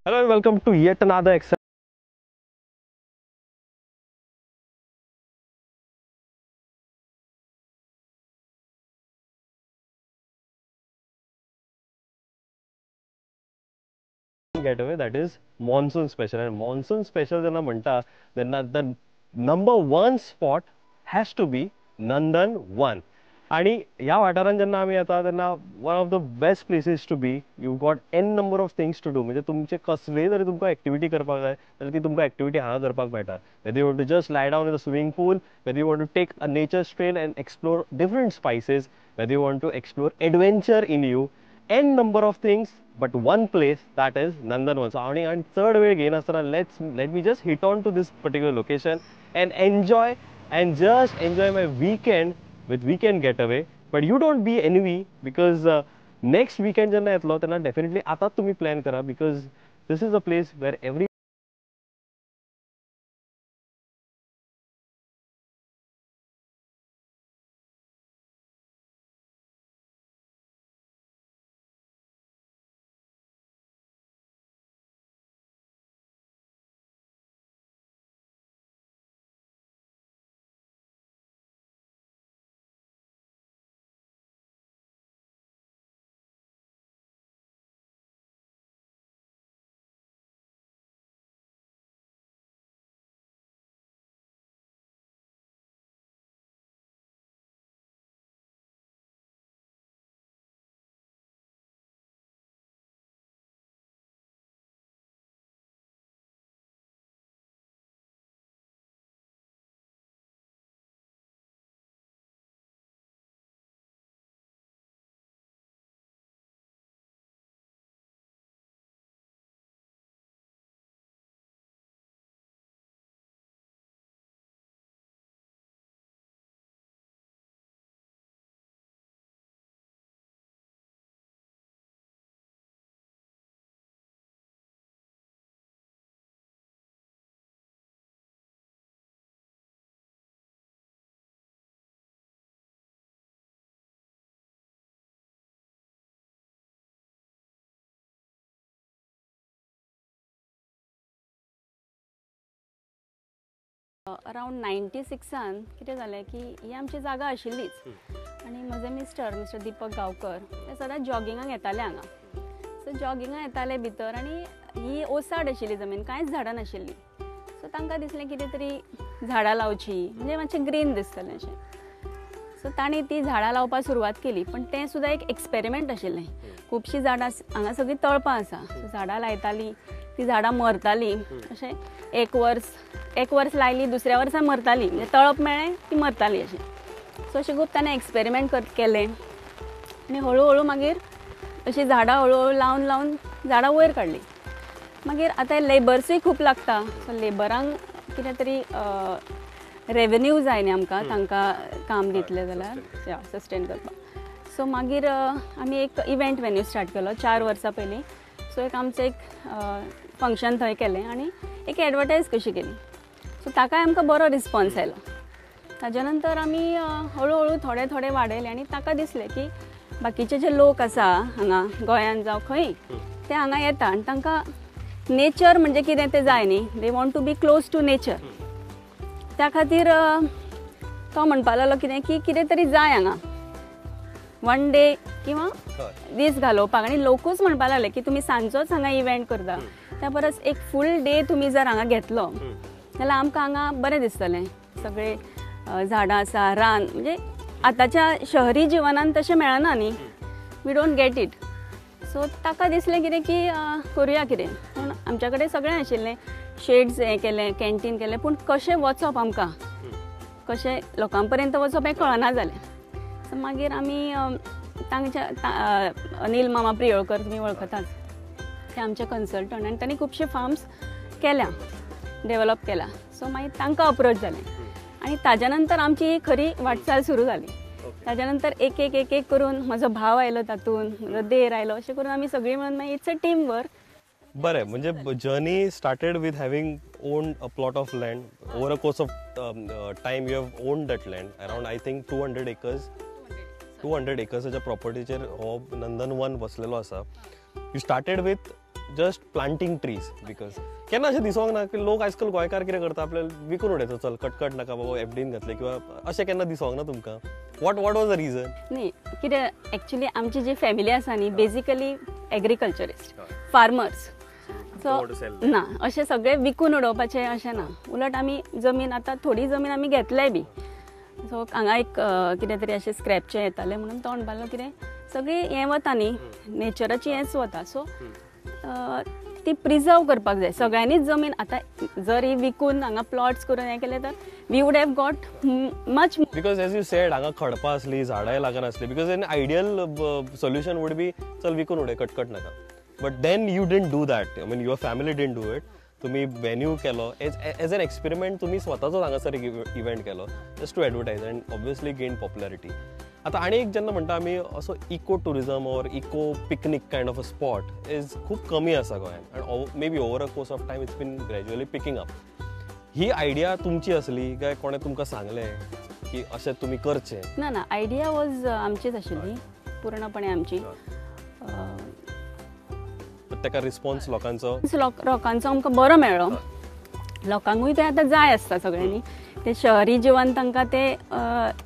Hello and welcome to yet another exciting getaway, that is monsoon special. And monsoon special जेन्ना म्हणटा तेन्ना the number one spot has to be Nandan Van. आणि ह्या वाठारान जेन्ना आमी येता तेन्ना one of the best places to be. You got an number of things to do. म्हणजे तुमचे कसलेय जरी तुमकां एक्टिविटी करपाक जाय जाल्यार ती तुमकां एक्टिविटी हांगा करपाक मेळटा. Whether you want to just lie down in the swimming pool, whether you want to take a nature trail and explore different spices, whether you want to explore adventure in you, an number of things, but one place that is Nandanvan. So आनी आनी चड वेळ घेयनासतना let me just hit on to this particular location and enjoy and just enjoy my weekend with weekend getaway. But you don't be envy because next weekend जेन्ना येतलो तेन्ना definitely आतांच तुमी plan करा because this is a place where every around 96 कितें जालें की ही आमची जागा आशिल्लीच आनी म्हजे मिस्टर दीपक गांवकर ते सदांच जॉगिंगाक येताले हांगा. सो जॉगिंगाक येताले भितर आनी ही ओसाड आशिल्ली जमीन, कांयच झाडां नाशिल्लीं. सो तांकां दिसलें कितें तरी झाडां लावची म्हणजे मातशें ग्रीन दिसतलें अशें. सो तांणी ती झाडां लावपाक सुरवात केली, पण तें सुद्दां एक एक्सपेरिमेंट आशिल्लें. खुबशीं झाडां हांगा सगळीं तळपां आसा, सो झाडां लायतालीं, ती झाडां मरतालीं. अशें एक वर्स लायली, दुसऱ्या वर्सा मरताली, म्हणजे तळप मेळ्ळें ती मरताली अशें. सो अशें खूब ताणें एक्सपेरिमेंट केलें आनी हळू हळू मागीर अशीं झाडां हळू हळू लावन लावन झाडां वयर काडलीं. मागीर आतां लेबर्सूय खूब लागता, सो लेबरांक कितें तरी रेवेन्यू जाय न्ही आमकां, तांकां काम दितलें जाल्यार सस्टेन करपाक. सो मागीर आमी एक इव्हेंट वेन्यू स्टार्ट केलो 4 वर्सां पयलीं. सो एक आमचें एक फंक्शन थंय केलें आनी एक एडवर्टायज कशी केली. सो ताकाय आमकां बरो रिस्पॉन्स आयलो. ताज्या नंतर आमी हळू हळू थोडे थोडे वाडयले आनी ताका दिसलें की बाकीचे जे लोक आसा हांगा गोंयान जावं खंय, ते हांगा येता आनी तांकां नेचर म्हणजे कितें तें जाय न्ही. They want to be close to nature. त्या खातीर तो म्हणपाक लागलो कितें की कितें तरी जाय हांगा वन डे किंवा दीस घालोवपाक. आनी लोकूच म्हणपाक लागले की तुमी सांजचोच हांगा इव्हेंट करता, त्या परस एक फूल डे तुमी जर हांगा घेतलो जाल्यार आमकां हांगा बरें दिसतलें. सगळे झाडां आसा, रान, म्हणजे आतांच्या शहरी जिवनान तशें मेळना न्ही, we don't get it. So ताका दिसलें कितें की करुया कितें. पूण आमच्या कडेन सगळें आशिल्लें, शेड्स हें केलें, कॅन्टीन केलें, पूण कशें वचप आमकां, कशें लोकां पर्यंत वचप हें कळना जालें. सो मागीर आमी तांच्या अनिल मामा प्रियोळकर तुमी वळखताच, ते आमचे कन्सल्टंट आनी तांणी खुबशे फार्म्स केल्या, डेवलप केला. सो मागीर तांकां अप्रोच जालें आनी ताज्या नंतर आमची ही खरी वाटचाल सुरू जाली. ताज्या नंतर एक एक एक एक करून म्हजो भाव आयलो, तातूंत म्हजो देर आयलो, अशें करून आमी सगळीं मेळून मागीर it's a team work. बरें, म्हणजे journey started with having owned a plot of land. Over a course of time you have owned that land around I think 200 acres. 200 एकर्साच्या प्रॉपर्टीचेर हो नंदनवन बसलेलो आसा. You started with just planting trees. Because केन्ना अशें दिसोंक ना की लोक आजकाल गोंयकार कितें करता, आपल्याला विकून उडयता, चल कटकट नाका बाबा एफडीन घातले किंवा अशें केन्ना दिसोंक ना तुमकां? What was the reason? न्ही, कितें एक्चुली आमची जी फॅमिली आसा न्ही, बेजिकली एग्रीकल्चरिस्ट, फार्मर्स. सो ना अशें सगळें विकून उडोवपाचें अशें ना. उलट आमी जमीन आतां थोडी जमीन आमी घेतल्याय बी. सो हांगा एक कितें तरी अशें स्क्रॅपचें येतालें म्हणून तो म्हणपालो कितें सगळीं हें वता न्ही, नेचराची हेंच वता. सो ती प्रिजर्व करपाक जाय सगळ्यांनीच जमीन. आतां जर ही विकून हांगा प्लॉट्स करून हें केलें तर we would have got much. Because as you said हांगा खडपां आसली, झाडांय लागनासलीं. Because an ideal solution would be चल विकून उडय, कटकट नाका. But then you didn't do that. I mean your family didn't do it. तुम्ही वेन्यू केलो एज एन एक्सपेरिमेंट, तुम्ही स्वताचोच हांगासर एक इव्हेंट केलो just to advertise and obviously gain popularity. आतां आनी एक जेन्ना म्हणटा आमी असो eco tourism or eco picnic kind of a spot is खूब कमी आसा गोंयांत, and maybe over a course of time it's been gradually picking up. He idea तुमची आसली काय कोणें तुमकां सांगलें की अशें तुमी करचें? ना ना, आयडिया वॉज आमचीच आशिल्ली, पूर्णपणे आमची. ताका रिस्पॉन्स लोकांचो लोकांचो आमकां बरो मेळ्ळो. लोकांकूय ते आतां जाय आसता सगळ्यांनी, ते शहरी जिवन तांकां ते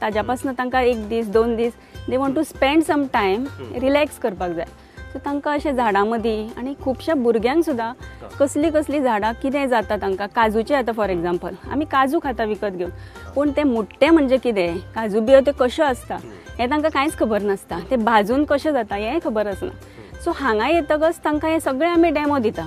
ताज्या पासून तांकां एक दीस दोन दीस they want to spend some time relax करपाक जाय. सो तांकां अशें झाडां मदीं आनी खुबश्या भुरग्यांक सुद्दां कसलीं कसलीं झाडां कितें जाता तांकां, काजूचें आतां फॉर एग्जाम्पल आमी काजू खाता विकत घेवन, पूण ते मुट्टे म्हणजे कितें, काजू बियो त्यो कश्यो आसता हें तांकां कांयच खबर नासता, ते भाजून कशें जाता हेंय खबर आसना. सो हांगा येतकच तांकां हें सगळें आमी डॅमो दिता,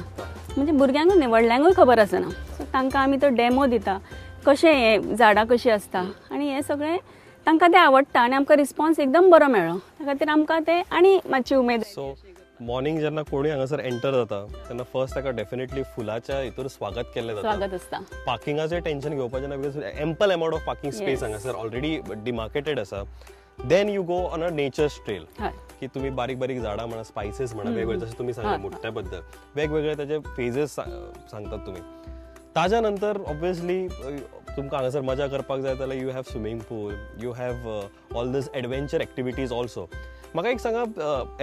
म्हणजे भुरग्यांकूय न्ही व्हडल्यांकूय खबर आसना. सो तांकां आमी तो डॅमो दिता कशें हें झाडां कशीं आसता आनी हें सगळें तांकां तें आवडटा आनी आमकां रिस्पॉन्स एकदम बरो मेळ्ळो. त्या खातीर आमकां तें आनी मातशी उमेद. सो मॉर्निंग जेन्ना कोणूय हांगासर एंटर जाता तेन्ना फर्स्ट ताका डेफिनेटली फुलाच्या हितूर स्वागत केल्लें जाता, स्वागत आसता. पार्किंगाचें टेन्शन घेवपाचें ना because ample amount of parking space हांगासर ऑलरेडी डिमार्केटेड आसा. Then you go on a nature's trail की तुम्ही बारीक बारीक झाडां म्हणा, स्पायसेस म्हणा, वेगवेगळे जशें तुमी सांगले मुट्ट्या बद्दल वेगवेगळे ताजे फेजेस सांगतात तुमी. ताज्या नंतर ऑब्वियसली तुमकां हांगासर मजा करपाक जाय जाल्यार you have swimming pool, you have all these adventure activities also. म्हाका एक सांगा,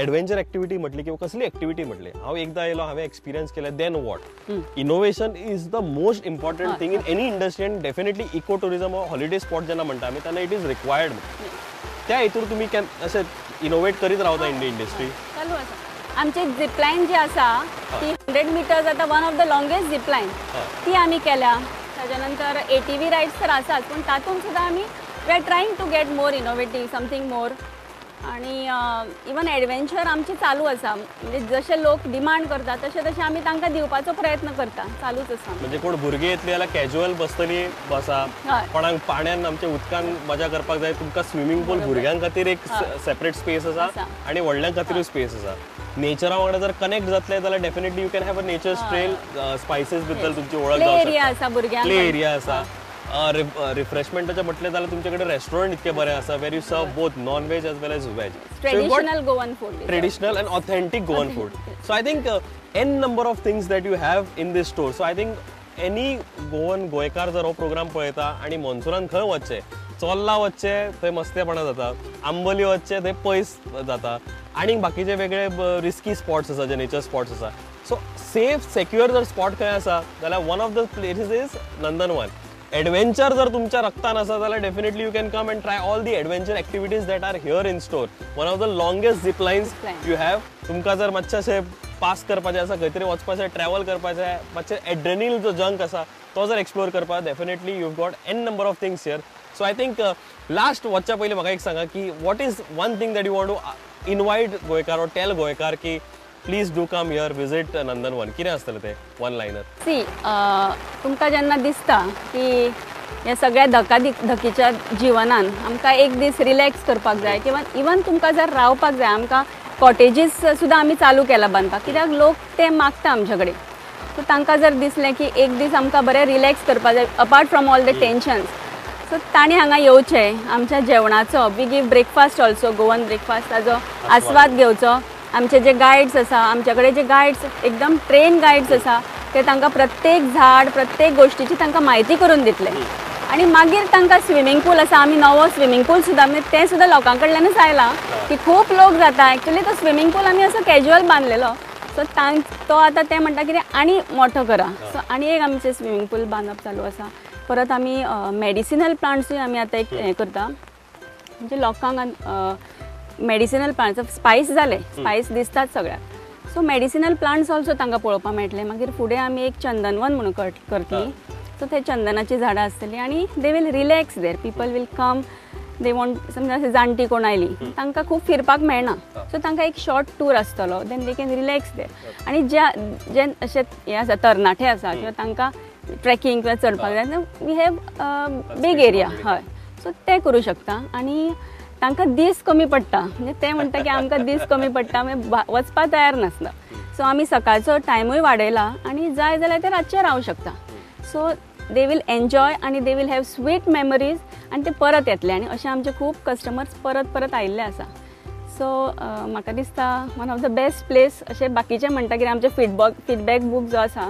एडवेंचर एक्टिविटी म्हटली किंवा कसली एक्टिविटी म्हटली, हांव एकदां आयलो हांवें एक्सपिरियन्स केलें, then what? Innovation is the most important thing in any industry and definitely eco tourism or holiday spot जेन्ना म्हणटा आमी तेन्ना it is required. त्या हितूर तुमी अशें इनोवेट करीत रावता इन the industry? चालू आसा आमची झिपलायन जी आसा ती 100 मिटर्स आतां one of the longest zipline ती आमी केल्या. ताज्या नंतर ATV rides तर आसात, पूण तातूंत सुद्दां आमी we are trying to get more innovative, something more. आनी इवन एडवेंचर आमची चालू आसा, म्हणजे जशे लोक डिमांड करता तशें तशें आमी तांकां दिवपाचो प्रयत्न करता, चालूच आसा. म्हणजे कोण भुरगीं येतली जाल्यार कॅज्युअल बसतली बसा, कोणाक पाण्यान आमच्या उदकान मजा करपाक जाय तुमकां स्विमींग पूल भुरग्यां खातीर एक सेपरेट स्पेस आसा आनी व्हडल्यां खातीरूय स्पेस आसा. नेचरा वांगडा जर कनेक्ट जातले जाल्यार definitely you can have a nature's trail. Spices बद्दल तुमची वळख जावंक शकता, आसा भुरग्यांक प्ले एरिया आसा. रिफ्रेशमेंटाचे म्हटलें जाल्यार तुमचे कडेन रेस्टॉरंट इतके बरें आसा where you serve both non veg as well as veg, traditional Goan food, traditional and authentic Goan food. So I think n number of things that you have in this store. So I think any Goan गोंयकार जर हो programme पळयता आनी मॉन्सुनान खंय वचचें, चोर्ला वचचें थंय मस्तेपणां जाता, आंबोली वचचें थंय पयस जाता, आनी बाकीचे वेगळे रिस्की स्पॉट्स आसा जे नेचर स्पॉट्स आसा. सो सेफ सेक्युअर जर स्पॉट खंय आसा जाल्यार one of the places is Nandanvan. Adventure जर तुमच्या रक्तान आसा जाल्यार definitely you can come and try all the adventure activities that are here in store. One of the longest zip lines you have. तुमकां जर मातशें अशें पास करपाचें आसा, खंय तरी वचपाचें, ट्रॅवल करपाचें, मातशें एड्रेनील जो जंक आसा तो जर एक्सप्लोर करपाक, definitely you got n number of things here. So I think last वचच्या पयलीं म्हाका एक सांगा की what is one thing that you want to invite गोंयकार ऑर टेल गोंयकार की please do come here, visit Nandanvan, कितें आसतलें तें वन लायनर? सी, तुमकां जेन्ना दिसता की ह्या सगळ्या धकाधकीच्या जिवनान आमकां एक दीस रिलॅक्स करपाक जाय किंवा इवन तुमकां जर रावपाक जाय, आमकां कॉटेजीस सुद्दां आमी चालू केला बांदपाक, कित्याक लोक ते मागता आमचे कडेन. सो तांकां जर दिसलें की एक दीस आमकां बरें रिलॅक्स करपाक जाय apart from all the tensions, so तांणी हांगा येवचें. आमच्या जेवणाचो we give breakfast also, Goan breakfast, ताजो आस्वाद घेवचो. आमचे जे गायड्स आसा, आमचे कडेन जे गायड्स एकदम ट्रेन गायड्स आसा ते तांकां प्रत्येक झाड प्रत्येक गोश्टीची तांकां म्हायती करून दितले. आनी मागीर तांकां स्विमींग पूल आसा, आमी नवो स्विमींग पूल सुद्दां म्हणजे तें सुद्दां लोकां कडल्यानूच आयलां की खूब लोक जाता. एक्चुअली तो स्विमींग पूल आमी असो कॅज्युअल बांदलेलो, सो तो आतां ते म्हणटा कितें आनी मोठो करा. सो आनी एक आमचें स्विमींग पूल बांदप चालू आसा. परत आमी मेडिसिनल प्लांट्सूय आमी आतां एक हें करता, म्हणजे लोकांक मेडिसिनल प्लांट्स स्पायस जाले, स्पायस दिसतात सगळ्याक, सो मेडिसिनल प्लांट्स ऑल्सो तांकां पळोवपाक मेळटले. मागीर फुडें आमी एक चंदनवन म्हणून करतली, सो ते चंदनाची झाडां आसतली आनी they will relax there, people will come, they want, समजा अशें जाणटी कोण आयली तांकां खूब फिरपाक मेळना, सो तांकां एक शॉर्ट टूर आसतलो, then they can relax there. आनी ज्या जे अशे हे आसा तरणाटे आसा किंवा तांकां ट्रेकिंग किंवा चडपाक जाय, we have big area, हय, सो ते करूं शकता. आनी तांकां दीस कमी पडटा, म्हणजे ते म्हणटा की आमकां दीस कमी पडटा, मागीर वचपाक तयार नासता, सो आमी सकाळचो टायमूय वाडयला आनी जाय जाल्यार ते रातचे रावूं शकता. सो they will enjoy आनी they will have sweet memories आनी ते परत येतले. आनी अशे आमचे खूब कस्टमर्स परत परत आयिल्ले आसा. सो म्हाका दिसता one of the best place. अशें बाकीचे म्हणटा की आमचे फिडबॅक बूक जो आसा,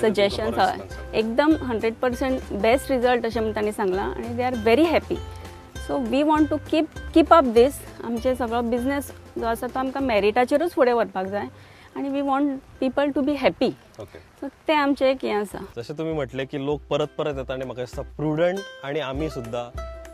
सजेशन्स, हय, एकदम 100% बेस्ट रिजल्ट अशें म्हण तांणी सांगलां आनी they are very happy. So we want to keep up this. आमचे सगळो बिजनेस जो आसा तो आमकां मेरिटाचेरूच फुडें व्हरपाक जाय आनी we want people to be happy. So तें आमचें एक हें आसा. जशें तुमी म्हटलें की लोक परत परत येता आनी म्हाका दिसता प्रुडंट आनी आमी सुद्दां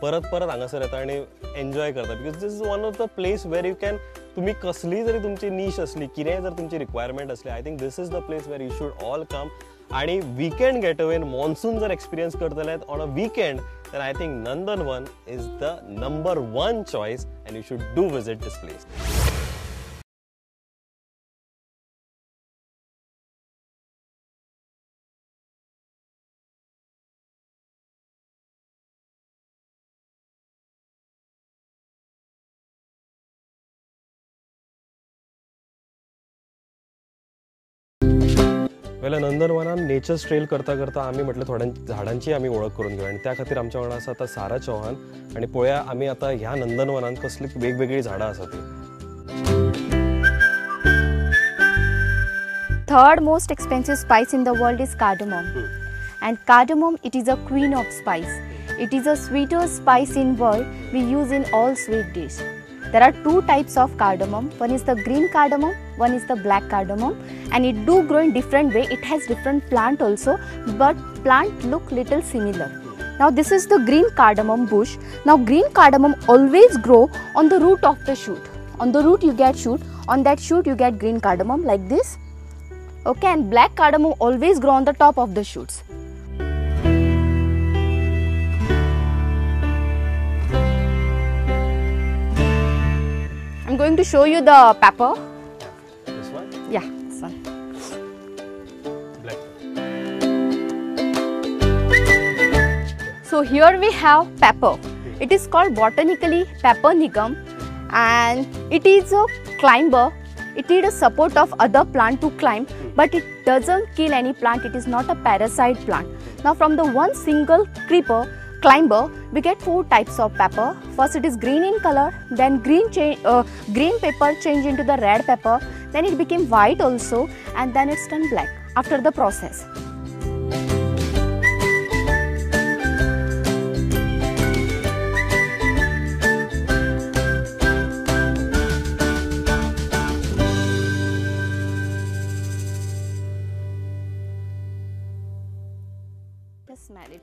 परत परत हांगासर येता आनी एन्जॉय करता, because this is one of the place where you can, तुमी कसलीय जरी तुमची नीश असली, कितेंय जर तुमची रिक्वायरमेंट असली, I think this is the place where you should all come. आनी विकेंड गेटअवे मॉन्सून जर एक्सपिरियन्स करतले on a weekend, then I think Nandanvan is the number 1 choice and you should do visit this place. वेल्या नंदनवनान natures trail करता करता आमी म्हटलें थोड्या झाडांची आमी वळख करून घेवया आनी त्या खातीर आमच्या वांगडा आसा आतां सारा चौहान. आनी पळोवया आमी आतां ह्या नंदनवनान कसली वेगवेगळीं झाडां आसा ती. Third most expensive spice in the world is cardamom. And cardamom, it is a queen of spice. It is a sweeter spice in world, we use in all sweet dish. There are two types of cardamom. One is the green cardamom, one is the black cardamom, and it do grow in different way. It has different plant also, but plant look little similar. Now this is the green cardamom bush. Now green cardamom always grow on the root of the shoot. On the root you get shoot, on that shoot you get green cardamom like this. Okay, and black cardamom always grow on the top of the shoots. I'm going to show you the pepper. This one? Yeah, this one. Black. So here we have pepper. It is called botanically pepper nigam, and it is a climber. It needs a support of other plant to climb, but it doesn't kill any plant. It is not a parasite plant. Now from the one single creeper climber, we get four types of pepper. First it is green in color, then green pepper change into the red pepper, then it became white also, and then it's turned black after the process. Just smell it.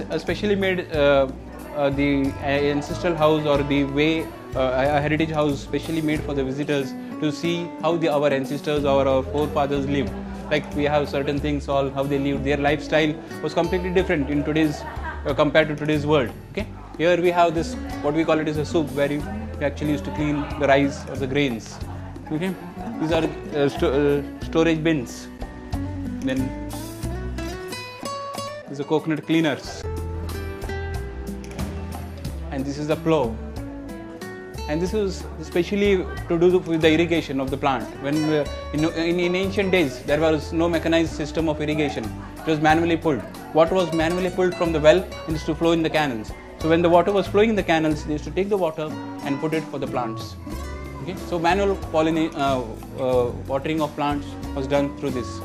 a specially made the ancestral house, or the way a heritage house specially made for the visitors to see how our ancestors or our forefathers lived. Like we have certain things, all how they lived, their lifestyle was completely different in today's compared to today's world. Okay, here we have this, what we call it is a soup, where you actually used to clean the rice or the grains. Okay, these are storage bins. Then these are coconut cleaners, and this is the plow. And this is especially to do with the irrigation of the plant. When in ancient days, there was no mechanized system of irrigation. It was manually pulled. Water was manually pulled from the well and used to flow in the canals. So when the water was flowing in the canals, they used to take the water and put it for the plants. Okay? So manual watering of plants was done through this.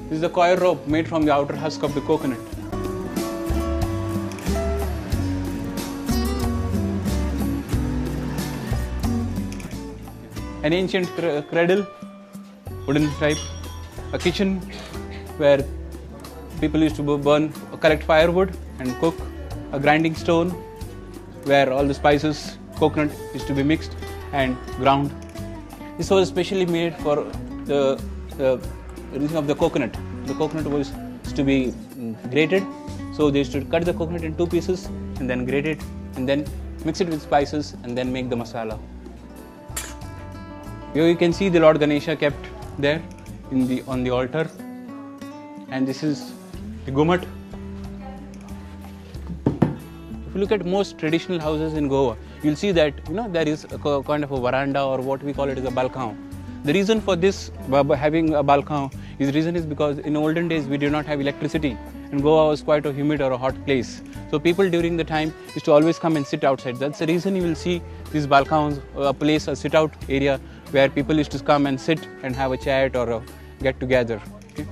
This is the coir rope made from the outer husk of the coconut. An ancient cradle, wooden type, a kitchen where people used to burn, collect firewood and cook, a grinding stone where all the spices, coconut used to be mixed and ground. This was specially made for the reason of the coconut. The coconut was to be grated, so they used to cut the coconut in two pieces and then grate it and then mix it with spices and then make the masala. Here you can see the Lord Ganesha kept there on the altar, and this is the Gumat. If you look at most traditional houses in Goa, you'll see that there is a kind of a veranda, or what we call it is a balcony. The reason for this having a balcony is because in olden days we did not have electricity, and Goa was quite a humid or a hot place. So people during the time used to always come and sit outside. That's the reason you will see these balconies, a place, a sit-out area where people used to come and sit and have a chat or a get together. Okay.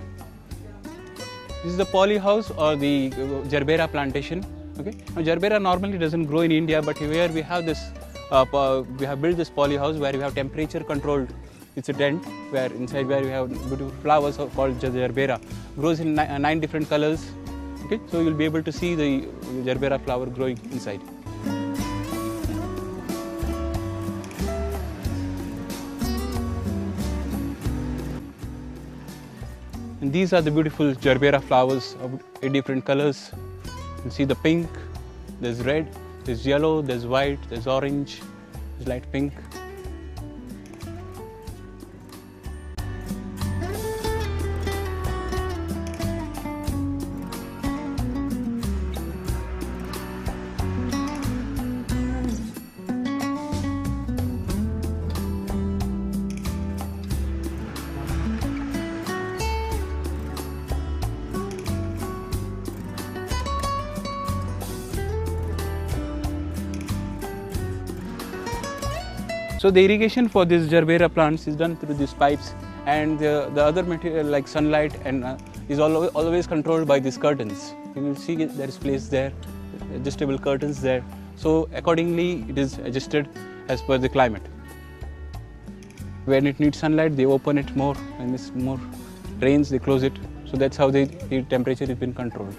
This is the poly house or the gerbera plantation. Okay. Now gerbera normally doesn't grow in India, but here we have this, we have built this poly house where we have temperature controlled. It's a tent where inside where we have beautiful flowers called gerbera. Grows in 9 different colors. Okay, so you'll be able to see the gerbera flower growing inside. And these are the beautiful gerbera flowers of different colors. You see the pink, there's red, there's yellow, there's white, there's orange, there's light pink. So the irrigation for these gerbera plants is done through these pipes, and the other material like sunlight and is always controlled by these curtains. You will see there is place there, adjustable curtains there. So accordingly it is adjusted as per the climate. When it needs sunlight, they open it more. When it's more rains, they close it. So that's how the temperature has been controlled.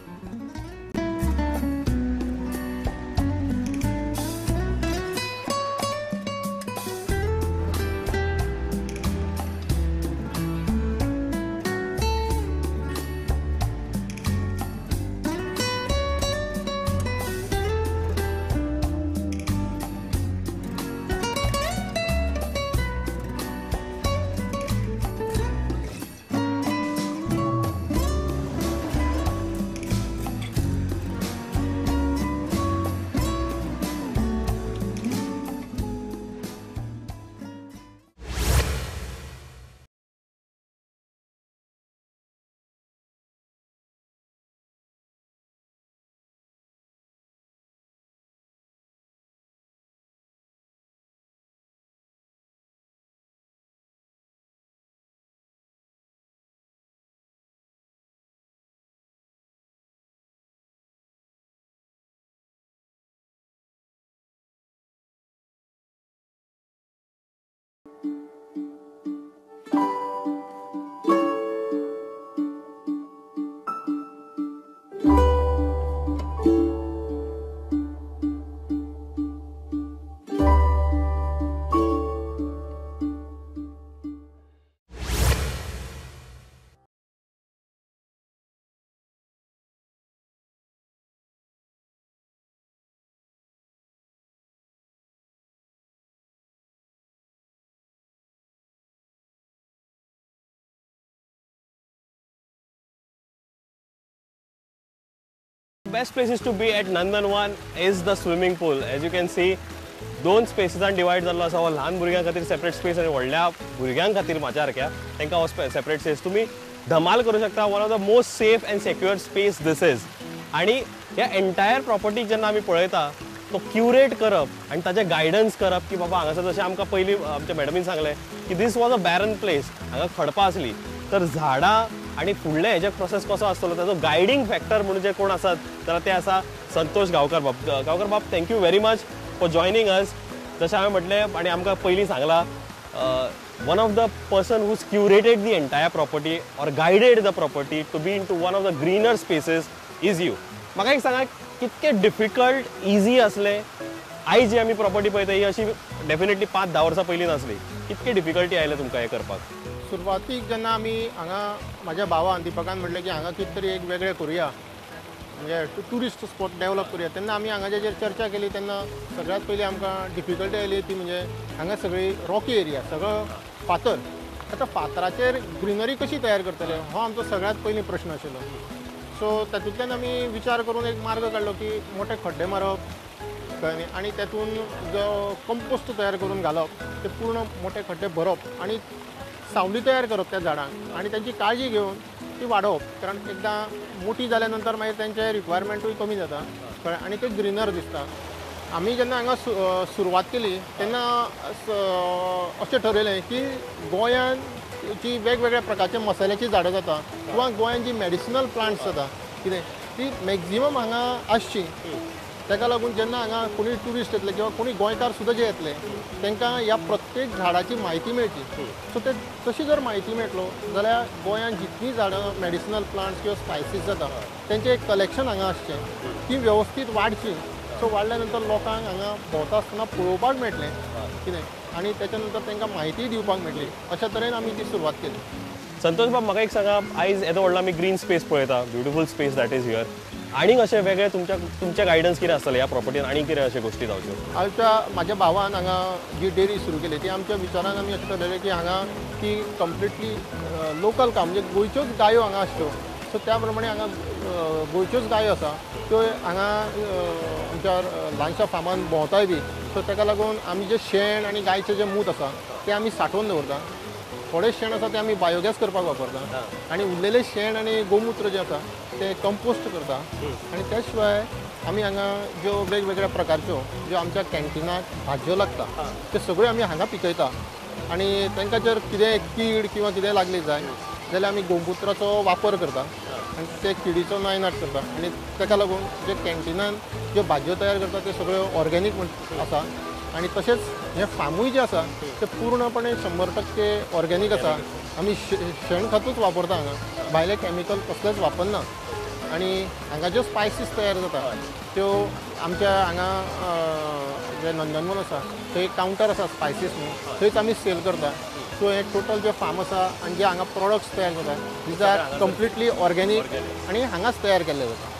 best places to be at Nandanvan is the swimming pool. As you can see, दोन स्पेसीसान divide जाल्लो आसा. हो ल्हान भुरग्यां खातीर separate space आनी व्हडल्या भुरग्यां खातीर म्हाज्या सारक्या तांकां हो सेपरेट स्पेस. तुमी धमाल करूं शकता. One of the most safe and secure space this is. आनी ह्या एंटायर प्रॉपर्टीक जेन्ना आमी पळयता तो क्युरेट करप आनी ताचें गायडन्स करप की बाबा हांगासर जशें आमकां पयलीं आमच्या मॅडमीन सांगलें की this was a barren place, हांगा खडपां आसली, तर झाडां आनी फुडलें हेजे प्रोसेस कसो आसतलो ताचो गायडींग फॅक्टर म्हणून जे कोण आसात जाल्यार ते आसा संतोष गांवकर बाब. गांवकर बाब, thank you very much for joining us. जशें हांवें म्हटलें आनी आमकां पयलीं सांगलां, one of the person who's curated the entire property or guided the property to be into one of the greener spaces is you. म्हाका एक सांगा, कितके डिफिकल्ट इजी आसलें आयज जी आमी प्रॉपर्टी पळयता ही अशी डेफिनेटली 5-10 वर्सां पयलीं नासली, कितके डिफिकल्टी आयले तुमकां हें करपाक? सुरवातीक जेन्ना आमी हांगा म्हाज्या भावान दीपकान म्हटलें की हांगा कितें तरी एक वेगळें करुया, म्हणजे ट्युरिस्ट स्पॉट डेवलप करुया, तेन्ना आमी हांगा जेचेर चर्चा केली तेन्ना सगळ्यांत पयलीं आमकां डिफिकल्टी आयली ती म्हणजे हांगा सगळी रॉकी एरिया, सगळो फातर. आतां फातराचेर ग्रिनरी कशी तयार करतले हो आमचो सगळ्यांत पयलीं प्रश्न आशिल्लो. सो तातूंतल्यान आमी विचार करून एक मार्ग काडलो की मोठे खड्डे मारप, कळ्ळें न्ही, आनी तातूंत जो कंपोस्ट तयार करून घालप, ते पूर्ण मोठे खड्डे भरप आनी सावली तयार करप त्या झाडांक आनी तांची काळजी घेवन ती वाडोवप. कारण एकदां मोठी जाल्या नंतर मागीर तांचे रिक्वायरमेंटूय कमी जाता, कळ्ळें, आनी ते ग्रिनर दिसता. आमी जेन्ना हांगा सुरवात केली तेन्ना अशें ठरयलें की गोंयांत जी वेगवेगळ्या प्रकारच्या मसाल्याचीं झाडां जाता किंवा गोंयांत जी मेडिसिनल प्लांट्स जाता कितें ती मॅक्झिमम हांगा आसची. ताका लागून जेन्ना हांगा कोणी ट्युरिस्ट येतले किंवा कोणी गोंयकार सुद्दां जे येतले तांकां ह्या प्रत्येक झाडाची म्हायती मेळची. सो ते तशी जर म्हायती मेळटलो जाल्यार गोंयांत जितलीं झाडां मेडिसिनल प्लांट्स किंवा स्पायसीस जाता तेंचें एक कलेक्शन हांगा आसचें, ती वेवस्थीत वाडची. सो वाडल्या नंतर लोकांक हांगा भोंवता आसतना पळोवपाक मेळटलें कितें आनी तेच्या नंतर तांकां म्हायतीय दिवपाक मेळटली. अशा तरेन आमी ती सुरवात केली. संतोष बाब, म्हाका एक सांगा, आयज येदो व्हडलो आमी ग्रीन स्पेस पळयता, beautiful space that is here, आनीक अशें वेगळें तुमचें गायडन्स कितें आसतलें ह्या प्रॉपर्टीन आनी कितें अशे गोश्टी जावच्यो? आमच्या म्हाज्या भावान हांगा जी डेअरी सुरू केली ती आमच्या विचारान आमी अशें ठरयलें की हांगा ती कंप्लिटली लोकल काम म्हणजे गोंयच्योच गायो हांगा आसच्यो. सो त्या प्रमाणे हांगा गोंयच्योच गायो आसा त्यो हांगा आमच्या ल्हानशा फार्मान भोंवताय बी. सो ताका लागून आमी जें शेण आनी गायचें जें मूत आसा तें आमी सांठोवन दवरता. थोडें शेण आसा तें आमी बायोगॅस करपाक वापरता आनी उरलेलें शेण आनी गोमुत्र जें आसा तें कंपोस्ट करता. आनी त्या शिवाय आमी हांगा ज्यो वेगवेगळ्या प्रकारच्यो ज्यो आमच्या कॅन्टिनाक भाजयो लागता त्यो सगळ्यो आमी हांगा पिकयता आनी तांकां जर कितेंय कीड किंवा कितेंय लागली जाय जाल्यार आमी गोमुत्राचो वापर करता आनी ते किडीचो नायनाट करता. आनी ताका लागून जे कॅन्टिनान ज्यो भाजयो तयार करता त्यो सगळ्यो ऑर्गेनीक आसा आनी तशेंच हें फार्मूय जें आसा तें पूर्णपणे 100% ऑर्गेनीक आसा. आमी शेण खतूच वापरता हांगा, भायलें कॅमिकल कसलेंच वापरना. आनी हांगा ज्यो स्पायसीस तयार जाता त्यो आमच्या हांगा जे नंदनवन आसा थंय कावंटर आसा स्पायसीस न्हू, थंयच आमी सेल करता. सो हें टोटल जें फार्म आसा आनी जे हांगा प्रोडक्ट्स तयार जाता these are completely organic आनी हांगाच तयार केल्ले जाता.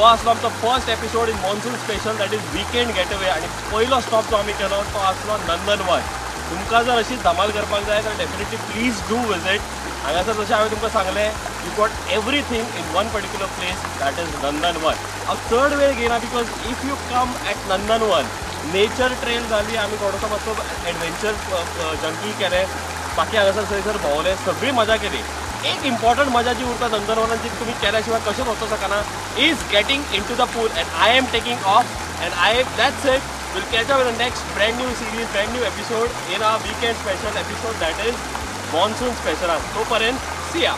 हो आसलो आमचो first episode in monsoon special, that is weekend getaway. आनी पयलो स्टॉप जो आमी केलो तो आसलो नंदनवन. तुमकां जर अशीच धमाल करपाक जाय तर डेफिनेटली प्लीज do visit. हांगासर जशें हांवें तुमकां सांगलें, you got everything in one particular place, that is Nandanvan. हांव चड वेळ घेयना because if you come at Nandanvan, nature trail जाली, आमी थोडोसो मातसो एडवेंचर जंकी केलें, बाकी हांगासर थंयसर भोंवले, सगळी मजा केली. एक इम्पॉर्टंट मजा जी उरता नंदनवनान जी तुमी केल्या शिवाय कशेंच वचूंक शकना is getting into the pool. And I am taking off and I that's it. Will catch up in the next brand new series, brand new episode in our weekend special episode, that is monsoon special. तोपर्यंत C या.